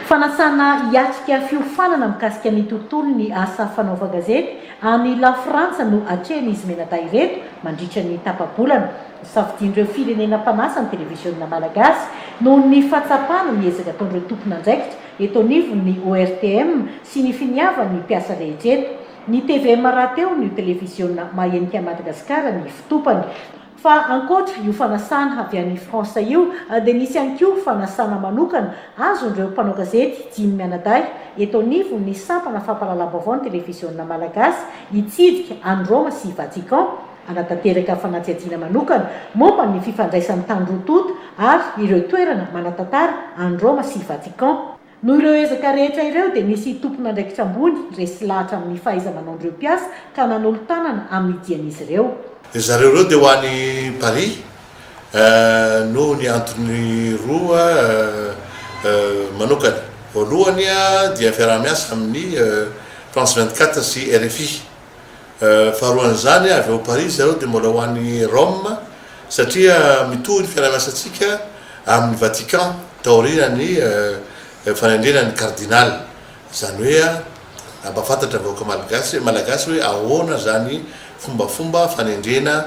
Fanasana hiatrika fiofanana mikasika ny tontolon'ny asa fanaovan-gazety any Lafrantsa no atrehin'izy mianadahy ireto mandritra ny tapa-bolana. Nosafidian'ireo firenena mpanasa ny televiziona malagasy noho ny fahatsapana ny ezaka ataon'ireo tompon'andraikitra eto anivon'ny ORTM sy ny finiavan'ny mpiasa rehetra eto. Ny tvm rahateo no televiziona mahenika Madagasikara ny fitopany. Fa ankoatra io fanasana avy any France io dia nisy ihany koa fanasana manokana azon'ireo mpanao gazety dimy mianadahy eto anivon'ny sampana fampahalalam-baovao ny televiziona malagasy hitsidika an'i Roma sy Vatican hanatanteraka fanadihadiana manokana momba ny fifandraisan'ny tany roa tonta ary ireo toerana manan-tantara any Roma sy Vatican. Noho ireo ezaka rehetra ireo dia nisy tompon'andraikitra ambony resy lahatra amin'ny fahaiza-manaon'ireo mpiasa ka nanolo-tanana amin'ny dian'izy ireo. Ry zareo ireo dia ho any Paris noho ny antony roa manokana. Voalohany dia fiaraha-miasa amin'ny France 24 sy rfi. Faharoan'izany, avy ao Paris zareo dia mbola ho any Rome satria mitohy ny fiaraha-miasantsika amin'ny Vatican taorian'ny fanendrena ny Cardinal. Izany hoe hampahafantatra ny vahoaka Malagasy Malagasy hoe ahoana izany fombafomba fanendrena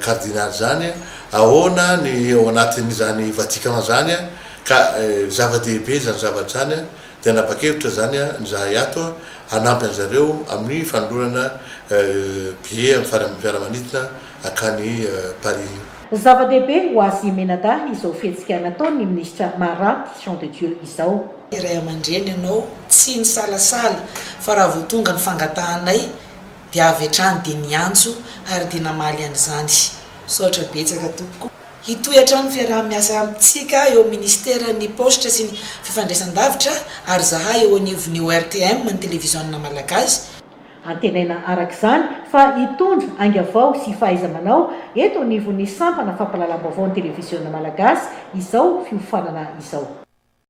Cardinal izany, ahoana ny ao anatin'izany Vatican izany ka zava-dehibe izany zavatra izany. Dia nanapa-kevitra izany izahay ato hanampy an-zareo amin'ny fanolorana billet amin'ny fiaramanidina hankany Paris io. Zava-dehibe ho azy mianadahy izao fihetsika nataon'ny minisitra Maharanty Jean de Dieu izao. Ray aman-dreny ianao tsy nisalasala fa raha vao tonga ny fangatahanay dia avy hatrany dia niantso ary dia namaly an'izany. Misaotra betsaka tompoko. Hitohy hatrany ny fiaraha-miasa amintsika eo amin'ny Minisiteran'ny Paositra sy ny Fifandraisan-davitra ary zahay eo anivon'ny ORTM, ny Televiziona Malagasy. Antenaina araka izany fa hitondra ainga vao sy fahaiza-manao eto anivon'ny sampana fampahalalam-baovao ny Televiziona Malagasy izao fiofanana izao.